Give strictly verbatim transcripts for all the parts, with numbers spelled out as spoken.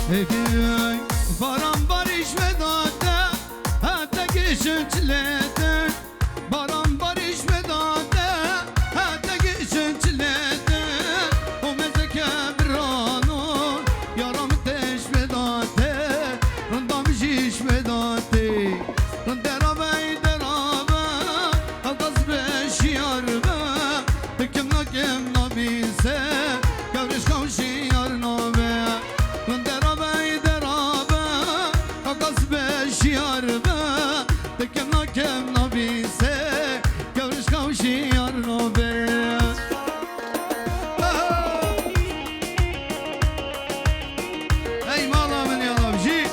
Hey, hey, baran barîş vedate, hete gişin çilete. Baran barîş vedate, hete gişin çilete. O mezeke birano, yaram teş vedate, rindam jiş vedate. Rindera bey dera be, ew qas be şiyar be. Dikim nakim nabîse, gewriş xew şiyar nabe. Rindera bey dera be, ew qas be şiyar be. Dikim nakim nabîse, gewriş xew şiyar nabe. Hey mala min ya lavjî.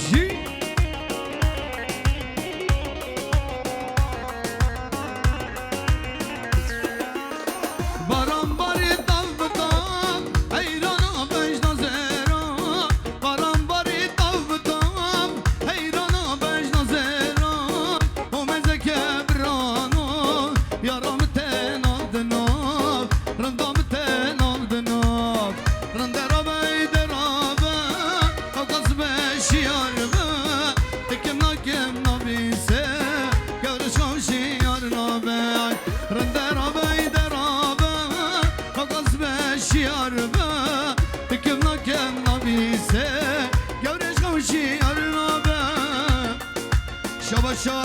Jî. Baran barî tav bi tav, heyrana bejna zêra. Baran barî tav bi tav, heyrana bejna zêra. O mezeke birano, yara min te nav di nav, rinda min te nav di nav. Rindera bey dera be, ew qas be şiyar be. Dikim nakim nabîse, gewriş xew şiyar nabe. Rindera bey dera be, ew qas be şiyar be. Dikim nakim nabîse, gewriş xew şiyar nabe. Şabaşa